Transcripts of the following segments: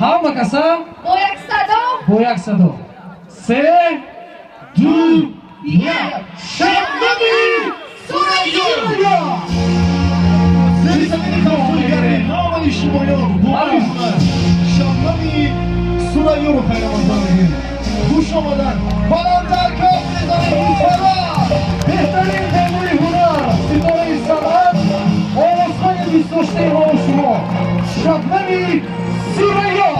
Ҳама каса Бо як садо. Бо як садо. Се, ду, як. Шабнами Сурайё! Зери замини кафкӯбигари ҳамаи шумоён бонуи ҳунар Шабнами Сурайёро хайрамақдам мегӯем. Хуш омадан, баландтар каф мезанем, Исфара! Беҳтарин бонуи ҳунар, ситораи санъат, овозхони дӯстдоштаи мо шумо, Шабнами Сурайё.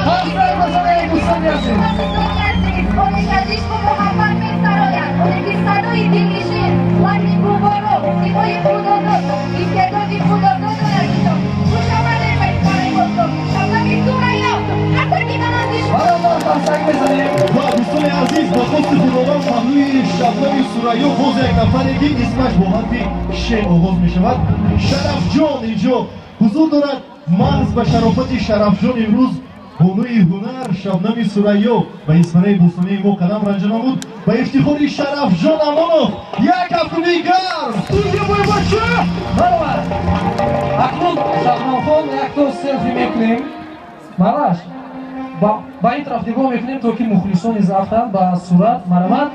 Қарсак базанед, дӯстони азиз. Дӯстони азиз, оне ки аз ишқу муҳаббат месарояд, оне ки садои дилнишин, лаҳни гуворо, симои худодод, истеъдоди худодод дорад, азизон. Хуш омадед ба Исфараи бостон, Шабнами Сурайё. Қарсаки баланди шумо. Бародар, қарсак мезанем. Ва, дӯстони азиз, ба хости Худованд паҳлӯи Шабнами Сурайё боз як нафаре, ки исмаш бо ҳарфи Ш оғоз мешавад, Шарафҷон, инҷо ҳузур дорад. Маҳз ба шарофати Шарафҷон имрӯз бонуи ҳунар Шабнами Сурайё ба Исфараи бостонии мо қадам ранҷа намуд. Ба ифтихори Шарафҷон Амонов як кафкӯбии гарм! Студия бойбача, баробар. Акнун, Шабнамхон, якто селфи мекунем. Мараш, ба ин тараф нигоҳ мекунем, то ки мухлисон низ афтанд ба сурат. Марамат,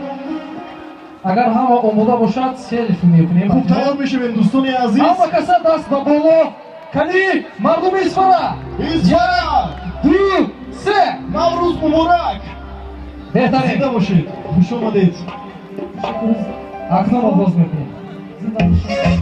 агар ҳама омода бошад, селфи мекунем. Хуб, тайёр мешавем, дӯстони азиз. Ҳама каса даст ба боло. Кани, мардуми Исфара! Исфара! Ду, се! Наврӯз муборак! Беҳтарин. Зинда бошед, хуш омадед. Акнун оғоз мекунем. Зинда бошед.